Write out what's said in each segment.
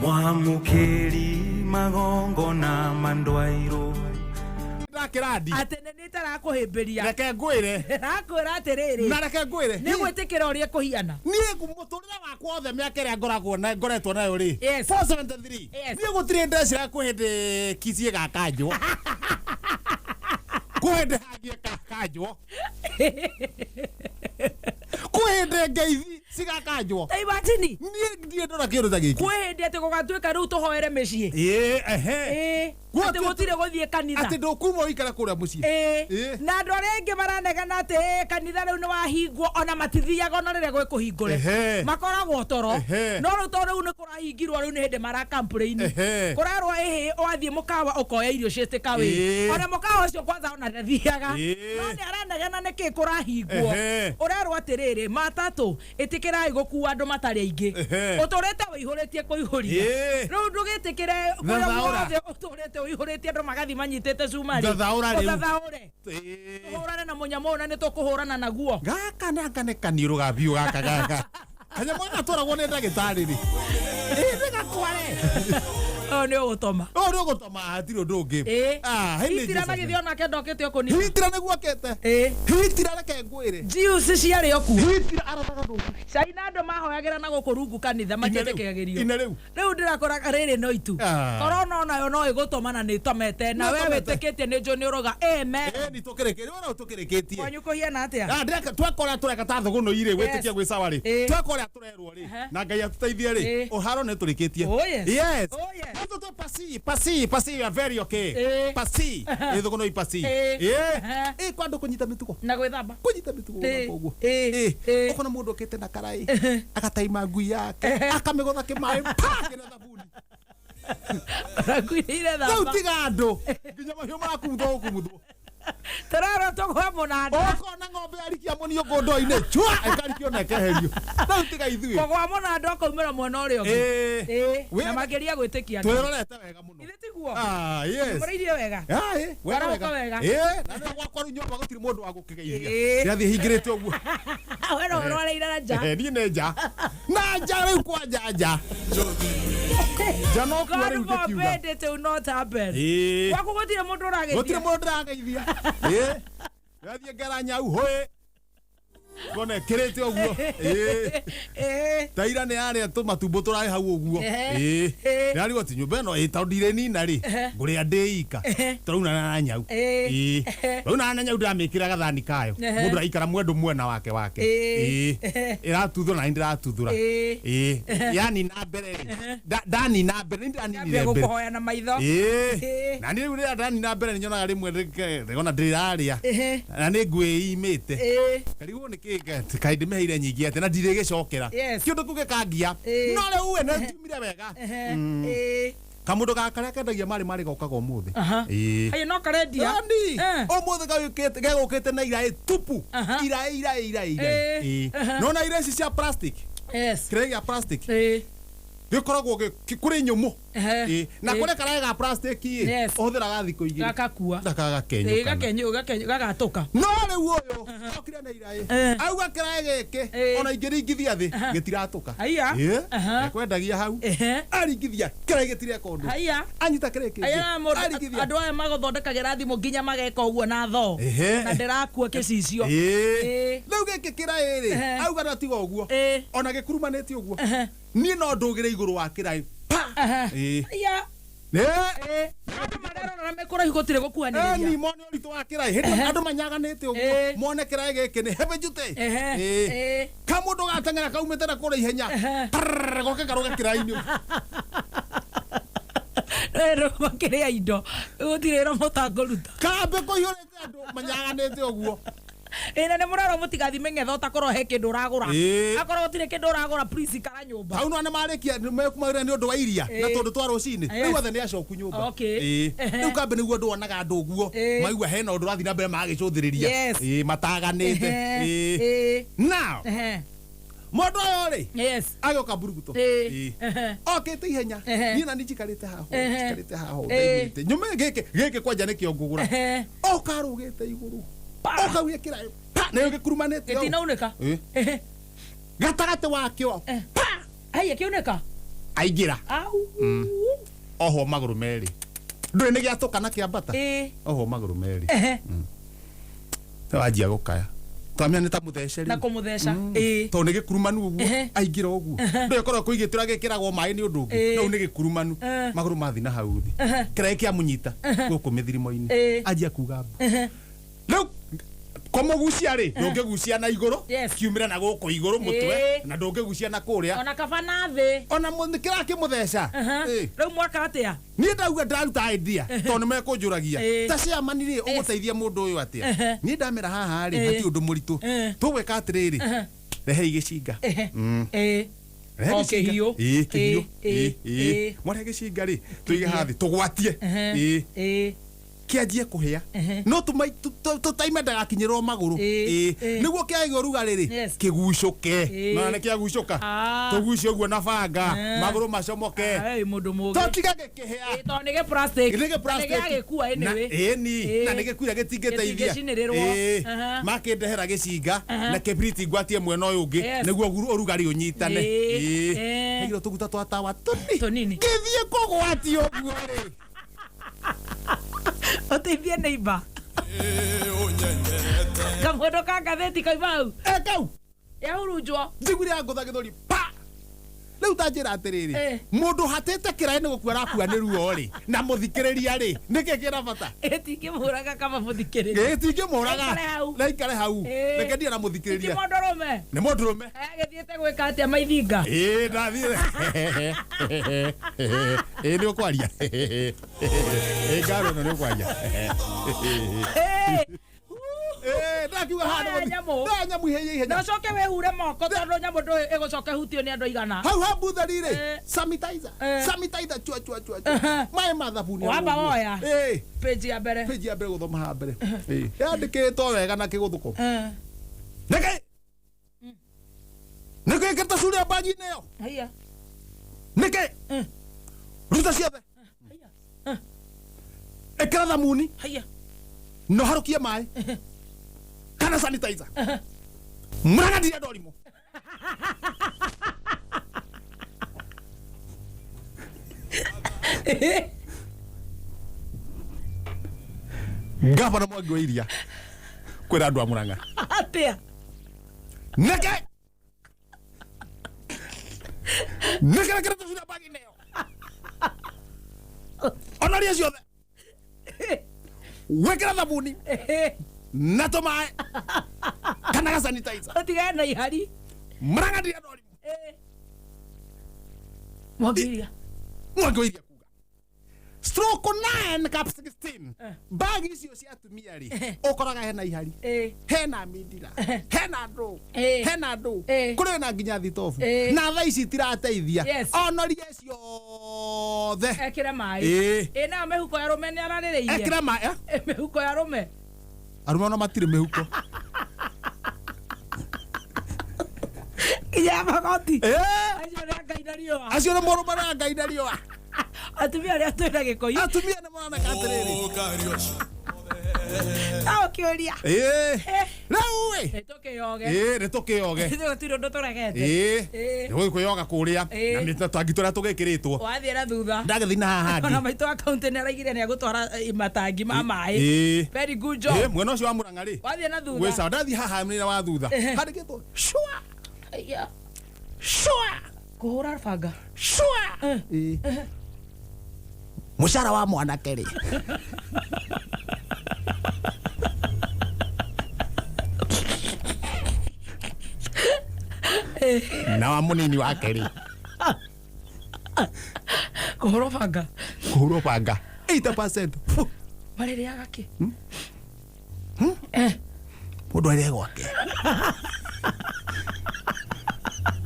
Mwamũkĩri magongona mandwairwo. Ndakĩrandi. Atĩ nĩ niĩ itarakũhĩmbĩria. Reke ngwĩre. Ndĩrakwĩra atĩrĩrĩ. Na reke ngwĩre. Nĩ gwĩtĩkĩra ũrĩa ĩkũhiana. Niĩ mũtũrĩre wakwa wothe mĩaka ĩrĩa ngoragwo na ngoretwo nayo rĩ. Yes. 473. Yes. Niĩ gũtirĩ ndecira kwĩ hĩndĩ Kisii ĩgakanjwo. Kwĩ hĩndĩ hangĩ ĩgakanjwo. Kwĩ hĩndĩ ngeithi cigakanjwo. Ta imagine. Niĩ ndirĩ ndona kĩndũ ta gĩkĩ. Kwĩ hĩndĩ atĩ gũgatuĩka rĩu tũhoere mĩciĩ. Ĩĩ, ehe. Ĩĩ. Guo Atĩ gũtirĩ gũthiĩ kanitha. Atĩ ndũkuma ũikare kũrĩa mũciĩ. Ĩĩ. Ĩĩ. Na andũ arĩa aingĩ maranegena atĩ ĩĩ kanitha rĩu nĩ wahingwo ona matithiaga ona rĩrĩa gwĩ kũhingũre. Ehe. Makoragwo toro. Ehe. No rĩu tondũ rĩu nĩ kũrahingirwo rĩu nĩ hĩndĩ mara complain. Ehe. Kũrerwo ĩhĩ wathiĩ mũkawa ũkoya irio cia take away. Ĩĩ. Ona mũkawa ũcio kwanza ona ndathiaga. Ĩĩ. No nĩ aranegena nĩkĩ kũrahingwo. Ehe. Ũrerwo atĩrĩrĩ matatũ ĩtĩkĩrai gũkua andũ matarĩ aingĩ. Ehe. Ũtũrĩte wĩihũrĩtie kũihũria. Ĩĩ. Rĩu ndũgĩtĩkĩre kũrĩa Thathaũra. guothe ũtũrĩte ũihũrĩtie andũ magathiĩ manyitĩte cuma rĩ. Thathaũra rĩu. Ũthathaũre. Ĩĩ. Tũhũrane na mũnyamũ ũyũ na nĩ tũkũhũrana naguo. Gaka nanga nĩ kaniũrũ ga biũ gaka gaka. Kanyamũ gaka gatwaragwo nĩ ndagĩtarĩ rĩ. Ĩĩ nĩ gakware. Ũyũ nĩ ũgũtoma. Ũyũ nĩ ũgũtoma hatirĩ ũndũ ũngĩ. Ĩĩ. Ah, hĩ nĩ Hitira na Jesus. gĩthiĩ onake ndokĩte ũkũnina. Hitira nĩguo okĩte. Ĩĩ. Hitira reke ngwĩre. Jews ciarĩ o kuo. Hitira arathaga thũku. Caina andũ mahoyagĩra na gũkũ rungu kanitha matietĩkagĩrio. Ine rĩu. Rĩu ndĩrakora rĩrĩ no itu. Ah. Korona onayo no ĩgũtoma na nĩ ĩtomete na we Nĩ ĩtomete. wĩtĩkĩtie nĩ njũĩ nĩ ũroga amen. Ĩĩ nĩ tũkĩrĩkĩtie. Rĩu tũkĩrĩkĩtie. Kwanyu kũhiana atĩa? Ah, ndĩreka tweka ũrĩa tũreka ta thũgũnũ irĩ gwĩtĩkia gwĩ sawa rĩ. Ĩĩ. Tweka ũrĩa tũrerwo rĩ. Ehe. Na Ngai atũteithie rĩ. Ĩĩ. Ũharo nĩ tũrĩkĩtie. Oh, yes. Yes. Oh, yes. Tũ tũ pasi pasi pasi you are very okay. Ĩĩ. Pasi. Ĩ thũgũnũ i pasi. Ĩĩ. Ĩĩ. Ehe. Ĩ kwa andũ kũnyita mĩtugo. Na gwĩthamba. Kũnyita mĩtugo Ĩĩ. gũthamba ũguo. Ĩĩ. Ĩĩ. Ĩĩ. Ũkona mũndũ okĩte na karaĩ. Agataima ngui yake. Akamĩgũtha kĩmaĩ. Pa! Kĩna thabuni. Rakuire Rĩu thamba. tiga andũ. Nginya mahiũ marakumuthwo gũkumuthwo. Tũrerwo tũgwe mũnanda. Ũkona ng'ombe yarikia mũniũkũ ndoo-inĩ chua ĩkarikio na ĩkeherio. Rĩu tiga ithuĩ. Kũgwa mũnanda ũkaumĩra mwena ũrĩa ũngĩ. Ĩĩ. Ĩĩ. Wĩ- Na makĩria gwĩtĩkia Ngai. Twĩrorete wega mũno. Githĩ tiguo? Ah, yes. Mũrĩirie wega. Ah, ĩ, wega Warahũka wega. wega. Ĩ, na nĩ gwakwa rĩu nyũmba gũtirĩ mũndũ wa gũkĩgeithia. Ĩĩ. Ndĩrathiĩ hingĩrĩte ũguo. We no ũrwareire na nja. Eh, niĩ nĩ nja. Na nja rĩu kwanja nja. Nja no kuo God rĩu ngĩkiuga. forbid it will not happen. Ĩĩ. Gwaku gũtirĩ mũndũ ũrageithia. Gũtirĩ mũndũ ndĩrageithia. Ĩ. Ndĩrathiĩ ngera nyau hũĩ. Ngona ĩkĩrĩte ũguo. Ĩ. Ĩĩ. Ta ira nĩ yarĩa tũmatumbo tũrarĩ hau ũguo. Ehe. Ĩ. Ĩĩ. Ndĩrarigwo atĩ nyũmba ĩno ĩ tondũ ndirĩnina rĩ. Ngũrĩa ndĩ ika. Ehe. Tũraunana na nyau. Ĩĩ. Ĩ. Ehe. Tũraunana na nyau ndĩramĩkĩra gathani kayo. Ehe. Mũndũ araikara mwendũ mwena wake wake. Ĩĩ. Ĩ. Ehe. Ĩratuthũra na niĩ ndĩratuthũra. Ĩĩ. Ĩ. Yanina mbere rĩ. Ndanina mbere nĩ ndĩraninire Ambia mbere. gũkũhoya na maitho. Ĩĩ. Ĩĩ. Na niĩ rĩu rĩrĩa ndanina mbere nĩ nyonaga rĩmwe ndĩrona ndĩrarĩa. Ehe. Na nĩ ngwĩimĩte. Ĩĩ. Karigwo nĩ kĩ kaĩ ndĩmĩheire nyingĩ atĩa na ndirĩgĩcokera. Yes. Kĩũndũ kĩu gĩkangia. Ĩĩ. No rĩu we nĩ ngiumire wega. Ehe. Ĩĩ. Kamũndũ gaka karĩa kendagia marĩ marĩ gokaga ũmũthĩ. Aha. Ĩĩ. Haya no karendia. Yaani, Eh. ũmũthĩ gagĩũkĩte gegũkĩte na iraĩ tupu. Aha. Iraĩ iraĩ iraĩ iraĩ. Ĩĩ. Ĩĩ. Aha. Nona iraĩ ici cia plastic. Yes. Kĩraĩ gĩa plastic. Ĩĩ. Gĩkoragwo kũrĩ nyũmũ. Ehe. Ĩĩ. Na Ĩĩ. kũrĩ karaĩ ga plastic ĩ. Yes. Ũhũthĩraga thikũ igĩrĩ. Gakakua. Na Ĩĩ gagakenyũkana. gakenyũ gakenyũ gagatũka. No rĩu ũyũ okire na iraĩ. Eh. Auga kĩraĩ gĩkĩ Ĩĩ. ona ingĩringithia thĩ gĩtiratũka. Haiya. Ĩĩ. Aha. Ekwendagia hau. Ehe. Aringithia kĩraĩ gĩtireka ũndũ. Haiya. Anyita kĩraĩ kĩngĩ. Aya mũndũ Aringithia. andũ aya magũthondekagĩra thimũ nginya mageka ũguo na thoo. Ehe. Na ndĩrakua kĩcicio. Ĩĩ. Ĩĩ. Rĩu gĩkĩ kĩraĩ rĩ Ehe. auga no tiga ũguo. Ĩĩ. Ona gĩkurumanĩte ũguo. Ehe. Niĩ no ndũgĩre igũrũ wa kĩraĩ. Pa. Ehe. Ĩĩ. Haiya. Ĩĩ. Ĩĩ. Andũ marerora na mekũraihu gũtirĩ gũkuhanĩrĩria. Ĩni mone ũritũ wa kĩraĩ. Hĩndĩ ĩyo andũ manyaganĩte ũguo. Ĩĩ. Mone kĩraĩ gĩkĩ nĩ heavy duty. Ehe. Ĩĩ. Ĩĩ. Kamũndũ gateng'era kaumĩte na kũrĩa ihenya. Ehe. Prrrr, goke karũge kĩraĩ-inĩ. Rĩrĩ makĩrĩa indo gũtirĩ wĩra mũtangũruta. Kambĩ kũihũrĩte andũ manyaganĩte ũguo. Ĩĩ na nĩ mũrerwo mũtigathiĩ mĩng'etho ũtakorwo he kĩndũ ũragũra. Ĩĩ. Akorwo gũtirĩ kĩndũ ũragũra please ikara nyũmba. Hau no nĩ marĩkia nĩ ũndũ wa iria na Ĩĩ. tondũ twa rũcinĩ. Yes. Rĩu othe nĩ acoku nyũmba. Okay. Ĩĩ. Ehe. Rĩu kambĩ nĩguo andũ wonaga andũ ũguo. Ĩĩ. Maigua hena ũndũ ũrathiĩ na mbere magagĩcũthĩrĩria. Yes. Ĩĩ mataganĩte. Ehe. Ĩĩ. Ĩĩ. Now, Ehe. mũndũ ũyũ rĩ Yes. agĩũka mburuguto. Ĩĩ. Ĩĩ. Ehe. Okĩte ihenya. Ehe. Niĩ na niĩ njikarĩte haha ũũ, Ehe. njikarĩte haha ũũ, Ĩĩ. ndaimĩte. Nyume gĩkĩ gĩkĩ kwanja nĩkĩo ngũgũra. Ehe. Oka arũgĩte igũrũ. Okauria kĩraĩ. Pa! Nayo gĩkurumanĩte ũũ. Gĩtinaunĩka. Ĩĩ. Ehe. Gatagatĩ wakĩo. Eh. Pa! Haiya kĩunĩka. Aingĩra Au. Ohwo magũrũ merĩ, ndũrĩ nĩ gĩatũka na kĩambata. Ĩĩ. Ohwo magũrũ merĩ. Ehe. Wanjia gũkaya, twamenya nĩ ta mũthece Na rĩu. kũmũtheca. Ĩĩ. Tondũ nĩ gĩkurumanu ũguo. Ehe. Aingĩra ũguo, ndũĩ korwo kũigĩtĩra gĩkĩragwo maĩ nĩ ũndũ ũngĩ. Ĩĩ. No nĩ gĩkurumanu. Eh. Magũrũ mathi na hau thĩ, kĩraĩ kĩamũnyita gũkũ mĩthirimo-inĩ. Ĩĩ. Anjia kuga mbu. Rĩu kũmũgucia rĩ, ndũngĩgucia na igũrũ Yes. kiumĩre na gũkũ igũrũ mũtwe Ĩĩ. na ndũngĩgucia na kũrĩa. Ona kaba na thĩ. Ona kĩrakĩmũtheca. Ĩĩ. Rĩu mwaka atĩa? Niĩ ndauga ndaruta idea tondũ nĩ mekũnjũragia Ĩĩ. ta chairman rĩ, ũgũteithia mũndũ ũyũ atĩa? Ehe. Niĩ ndamera haha rĩ, Ĩĩ. hatirĩ ũndũ mũritũ. Ĩĩ. Tũgwĩka atĩrĩrĩ, rehei gĩcinga. Ehe. Ĩĩ. Rehe O gĩcinga. kĩhiũ. Ĩĩ, kĩhiũ. Ĩĩ, ĩĩ, Ĩĩ, ĩĩ. ĩĩ. Mwarehe gĩcinga rĩ, tũige haha thĩ tũgwatie. Ehe. Ĩĩ. Ĩĩ. Kĩanjie kũhĩa, Ehe. no tũtaime ndagakinyĩrwo magũrũ. Ĩĩ, Ĩĩ. ĩĩ. Nĩguo kĩagĩa ũrugarĩ rĩ, Yes. kĩgucũke. Ĩĩ. Nona nĩ kĩagucũka. Ah. Tũgucie ũguo na banga, Eh. magũrũ macomoke. Ĩ mũndũ mũgĩ. Tũtiga gĩkĩhĩa. Ĩĩ, tondũ nĩ gĩ plastic. Nĩ gĩ plastic. Nĩ gĩagĩkua anyway. Ĩni. Ĩĩ. Na nĩ gĩkuire gĩtingĩteithia. Gĩtingĩcinĩrĩrwo. Ĩĩ. Aha. Makĩndehera gĩcinga na kĩbiriti ngwatie mwena ũyũ ũngĩ Yes. nĩguo ũrugarĩ ũnyitane. Ĩĩ. Ĩĩ. Ĩĩ. Heirwo tũguta twa tawa tũni Tũnini. Ngĩthiĩ kũgwatio ũguo rĩ. Ũteithie neighbor. Kamũndũ ka ngathĩti kauma hau. Kau. Yahurunjwo. Njiguire yangũtha gĩthũri pa. Rĩu ta njĩra atĩrĩrĩ, Eh. mũndũ hatĩte kĩraĩ nĩ gũkua arakua nĩ ruo rĩ, na mũthikĩrĩria rĩ, nĩkĩ kĩna bata? Ĩtingĩmũraga kaba mũthikĩrĩria. Gĩtingĩmũraga. Aikare hau. Naikare hau. Ĩĩ. Reke ndia na Ti mũthikĩrĩria. mũndũrũme. Nĩ mũndũrũme. Agĩthiĩte gwĩka atĩa maithinga? Ĩĩ, ndathire. Ĩĩ, nĩ ũkwaria. Ĩĩ, ngaro ĩno nĩ ũkwaria. Ĩĩ. Ĩĩ, ndakiuga haha Oya nĩ nyamũ. ndoya nyamũ ihenya Na ihenya. ũcoke wĩhure moko tondũ nyamũ ndũĩ ĩgũcoka ĩhutio nĩ andũ aigana. Hau ha mbutheri rĩ, Ĩĩ. sanitizer. Ĩĩ. Sanitizer chua chua chua chua. Ehe. Maĩ ma thabuni. Wamba ũguo. woya. Ĩĩ. Page ya mbere. Page ya mbere gũthoma haha mbere. Ĩĩ. Yandĩkĩtwo wega na kĩgũthũko. Eh. Nĩkĩ? Nĩkĩ ĩkĩrĩte curia mbagi-inĩ ĩyo? Haiya. Nĩkĩ? Ruta ciothe. Haiya. Ĩkĩra thamuni. Haiya. No harũkie maĩ kana sanitizer, mũragandirie ndorimũ. Ngavana Mwangi wa Iria kwĩra andũ a Mũrang'a. Atĩa? Nĩkĩ nĩkĩ rekere tũcura mbagi-inĩ ĩyo, onorie ciothe, wĩkĩre thabuni na tũmaĩ kana ga sanitizer. Ũtigane na ihari. Mũrang'a ndorimũ. Mwangi Iria. Mwangi wa Iria kuga stroke 9 cap 16 bagi icio cia atumia rĩ, ũkoraga hena ihari, Ĩĩ. hena mindira, hena ndũ, Ĩĩ. hena ndũ, Ĩĩ. kũrĩ na nginya thitobu. Ĩĩ. Na thaa ici itirateithia. Yes. Onorie ciothe. Ekĩre maĩ. Ĩĩ. Ĩ nayo mĩhuko ya arũme nĩ ararĩrĩirie? Ekĩra maĩ, eh? Ĩ, mĩhuko ya arũme. Arũme ona matirĩ mĩhuko. Nginya ya magoti. Ĩĩ. Acio nĩ a Ngai na riũa. Acio nĩ mũrũme na Ngai na riũa. Atumia arĩa twĩna gĩkũyũ. Atumia nĩ maroneka atĩrĩrĩ. No ũkĩũria. Ĩĩ. Rĩu ĩ. Nĩ tũkĩoge. Ĩĩ, nĩ tũkĩoge. Gũtirĩ ũndũ tũregete. Ĩĩ. Ĩĩ. Nĩ kwĩyoga kũrĩa Ĩĩ. na mĩtangi tũrĩa tũgĩkĩrĩtwo. Wathiĩ na thutha. Ndagĩthiĩ na haha Ona hangĩ. maitũ wa kaunti nĩ araigire nĩ agũtwara matangi ma maĩ. Ĩĩ. Very good job. Ĩĩ, mwena ũcio wa Mũrang'a rĩ, Wathiĩ na thutha. gwĩ sawa. Ndathiĩ haha mwena wa thutha Ehe. handĩkĩtwo shua. Aya. Shua. Kũhũra banga. Shua. Ĩĩ. Mũcara wa mwanake rĩ, na wa mũnini wake rĩ. Kũhũrwo banga. Kũhũrwo banga 80%. Fu. Marĩrĩaga kĩ? Mũndũ arĩe gwake.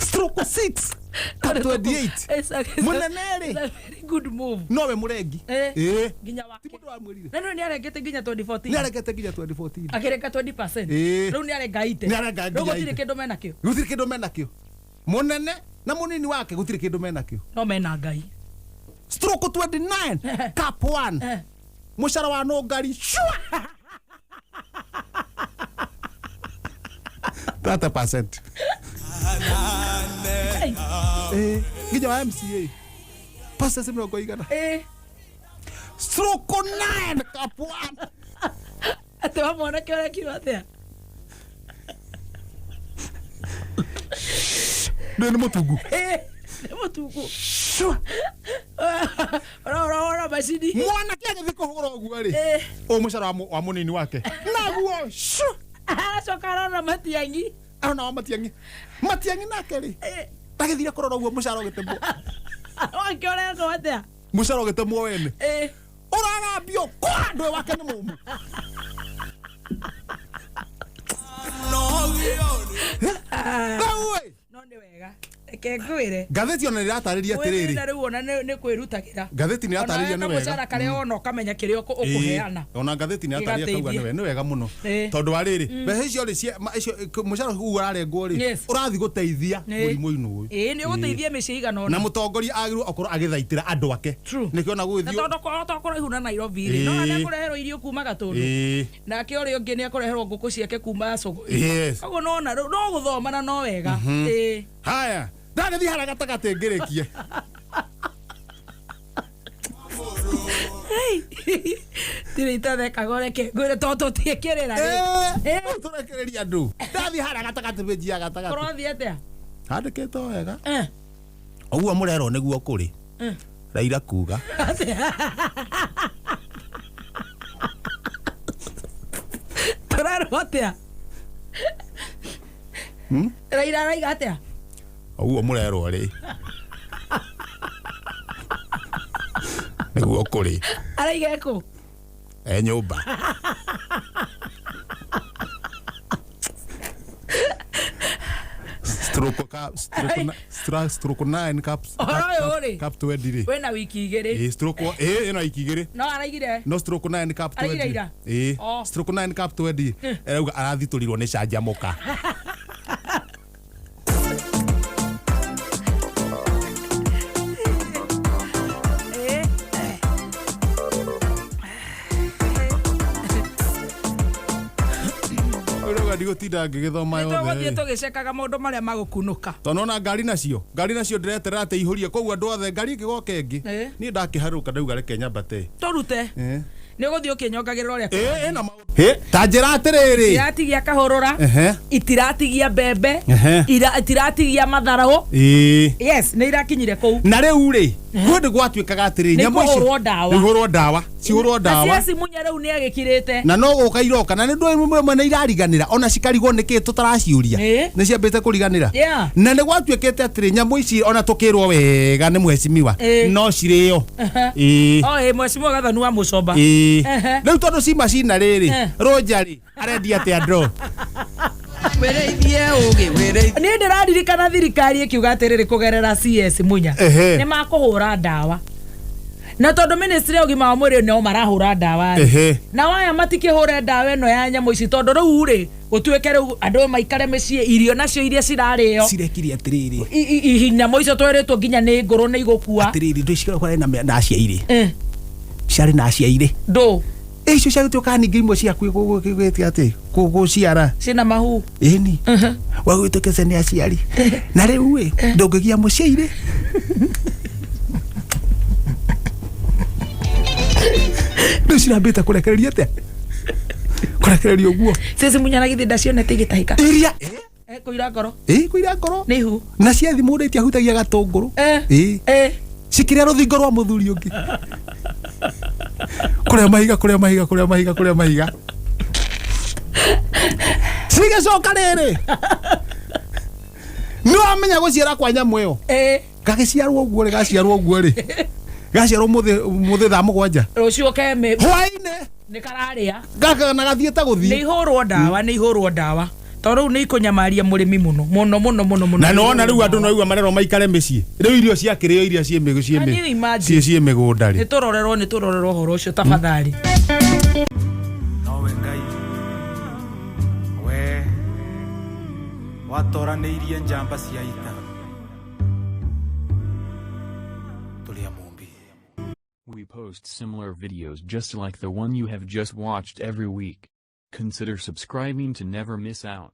Stroke 6 ka 28. Mũnene rĩ. It's a very good move. Nowe mũrengi. Eh. Ĩĩ. Nginya wake. Ti mũndũ wamwĩrire. Na rĩu nĩ arengete nginya 2014. Nĩ arengete nginya 2014. Akĩrenga 20%. Ĩĩ. Rĩu nĩ arenga 80. Nĩ arenga Rĩu nginya gũtirĩ 80. kĩndũ menakĩo. Gũtirĩ kĩndũ menakĩo, mũnene na mũnini wake gũtirĩ kĩndũ menakĩo. No mena Ngai. Stroke 29 cap 1. Eh. Mũcara wa nũngari shua 30%. Ai, Eh, nginya wa MCA pastors mĩrongo igana stroke 9 cap 1. Atĩ wa mwanake ũrekirwo atĩa? Ndũĩ nĩ mũtungu. Nĩ mũtungu. Ũrora macini. Mwanake agĩthiĩ kũhũra ũguo rĩ, ũyũ mũcara wa mũnini wake naguo shu. Aracoka arona Matiang'i. Arona wa Matiang'i, Matiang'i nake rĩ, ndagĩthire kũrora ũguo mũcara ũgĩtemwo. Wake ũrekwo atĩa? Mũcara ũgĩtemwo wene ũragambio kwa ndũĩ wake nĩ mũmũ. Rĩu ĩ, No nĩ wega, reke ngwĩre. Ngathĩti ona nĩ ĩratarĩria atĩrĩrĩ. Gwĩthĩna rĩu ona nĩ kwĩrutagĩra. Ngathĩti nĩ ĩratarĩria nĩ wega. Mũcara karĩa wona ũkamenya kĩrĩa ũkũheana. Ĩĩ, ona ngathĩti nĩ ĩratarĩria kauga Gĩgateithia. nĩ wega mũno tondũ wa rĩrĩ, mbeca icio rĩ icio mũcara ũguo ũrarengwo rĩ, Yes. ũrathiĩ gũteithia mũrimũ-inĩ ũyũ. Ĩĩ, nĩ ũgũteithia mĩciĩ igana Na ũna. mũtongoria agĩrĩirwo akorwo agĩthaitĩra andũ ake. True. Nĩkĩo ona Na gũgĩthiĩ tondũ to kũraihu na Nairobi rĩ, no nĩekũreherwo irio kuma Gatũndũ, nake ũrĩa ũngĩ nĩekũreherwo ngũkũ ciake kuma Cũgũ. Yes. Koguo nona rĩu no gũthoma na no wega. Ĩĩ. Haya, ndagĩthiĩ harĩa gatagatĩ ngĩrĩkie. Tirĩ itathekaga, reke ngwĩre, to tũtiĩkĩrĩra rĩ. Rĩu tũrekereria andũ. Ndathiĩ harĩa gatagatĩ, page ya gatagatĩ. Kũrothiĩ atĩa? Handĩkĩtwo wega ũguo mũrerwo nĩguo kũrĩ Raila kuga. Tũrerwo atĩa? Raila araiga atĩa? Ũguo mũrerwo rĩ nĩguo kũrĩ. Araiga ĩkũ? E nyũmba. Stroke ka stroke stroke 9 cap. Ũhoro ũyũ rĩ? Cap 20 rĩ. Wĩna wiki 2. Ĩ, stroke ĩ ĩno iki 2. No araigire. No stroke 9 cap Araigire 20. ira? Ĩ. Oh. Stroke 9 cap 20 arauga arathitũrirwo nĩ canjamũka. Ũrauga ndigũtinda ngĩgĩthoma Nĩtũgũthiĩ yothe. tũgĩcekaga maũndũ marĩa magũkunũka. Tondũ ona ngari nacio ndĩreterera atĩ ihũrie koguo andũ othe ngari ĩngĩgoka ĩngĩ. Niĩ ndakĩharũka ndauga reke nyambate. Tũrute. Nĩ ũgũthiĩ ũkĩnyongagĩrĩra ũrĩa. Ĩna maũndũ ta njĩra atĩrĩrĩ. Itiratigia kahũrũra. Itiratigia mbembe. Itiratigia matharũ. Yes, nĩ irakinyire kũu. Na rĩu rĩ, kwĩ gwatuĩkaga atĩrĩ, Nĩ nyamũ icio kũhũrwo ndawa. nĩ ihũrwo ndawa, cihũrwo Na ndawa. CS Munya rĩu nĩ agĩkirĩte. Na no gũka iroka na nĩ ndũĩ rĩmwe nĩ irariganĩra ona cikarigwo nĩkĩ tũtaraciũria. Nĩ ciambĩte kũriganĩra. Na nĩ gwatuĩkĩte atĩrĩ, nyamũ ici ona tũkĩrwo wega nĩ mheshimiwa no cirĩo. O ĩ, mheshimiwa Gathoni wa Mũcomba. Rĩu tondũ ci macina rĩrĩ, Roger rĩ arendia atĩa ndoo? Wĩrĩithie ũgĩ wĩrĩithie. Niĩ ndĩraririkana thirikari ĩkiuga atĩrĩrĩ kũgerera CS Munya nĩ makũhũra ndawa, na tondũ ministry ya ũgima wa mwĩrĩ no marahũra ndawa rĩ, na waya matikĩhũre ndawa ĩno ya nyamũ ici, tondũ rĩu rĩ gũtuĩke rĩu andũ maikare mĩciĩ, irio nacio iria cirarĩo Cirekire atĩrĩrĩ. Nyamũ icio twerĩtwo nginya nĩ ngũrũ nĩ igũkua. Atĩrĩrĩ, ndũ cikoragwo na aciairĩ, ciarĩ na aciairĩ. Ndũ. Icio ciagĩtuĩka ningĩ imwe ciaku gwĩtia atĩ gũciara. Ciĩna mahu. Ĩni wagwĩtũkĩte nĩ aciari na rĩu ĩ ndũngĩgia mũciairĩ. Rĩu cirambĩte kũrekereria atĩa, kũrekereria ũguo. CS Munya na githĩ ndacionete igĩtahĩka? Iria Kũira ngoro. Ĩ, kũira ngoro. Nĩ ihu. Na ciathi mũndũ itiahutagia gatũngũrũ. Ĩ. Cikĩrĩa rũthingo rwa mũthuri ũngĩ, kũrĩa mahiga, kũrĩa mahiga, kũrĩa mahiga, kũrĩa mahiga, cigĩcoka rĩrĩ nĩ wamenya gũciara kwa nyamũ ĩyo. Gagĩciarwo ũguo rĩ, gaciarwo ũguo rĩ, gaciarwo mũthĩ thaa 7. Rũciũ keme. Hwaĩ-inĩ. Nĩ kararĩa. Gaka na gathiĩte Nĩ gũthiĩ. ihũrwo ndawa, nĩ ihũrwo ndawa, tondũ rĩu nĩ ikũnyamaria mũrĩmi mũno mũno mũno mũno mũno. Na nĩwona rĩu andũ noigua marerwo maikare mĩciĩ, rĩu irio ciakĩrĩo iria ciĩ Can you imagine? ciĩ mĩgũnda Nĩ rĩ. tũrorerwo, nĩ tũrorerwo ũhoro ũcio tafadhali. Nowe Ngai we watoranĩirie njamba cia ita tũrĩ a Mũmbi. We post similar videos just like the one you have just watched every week. Consider subscribing to never miss out.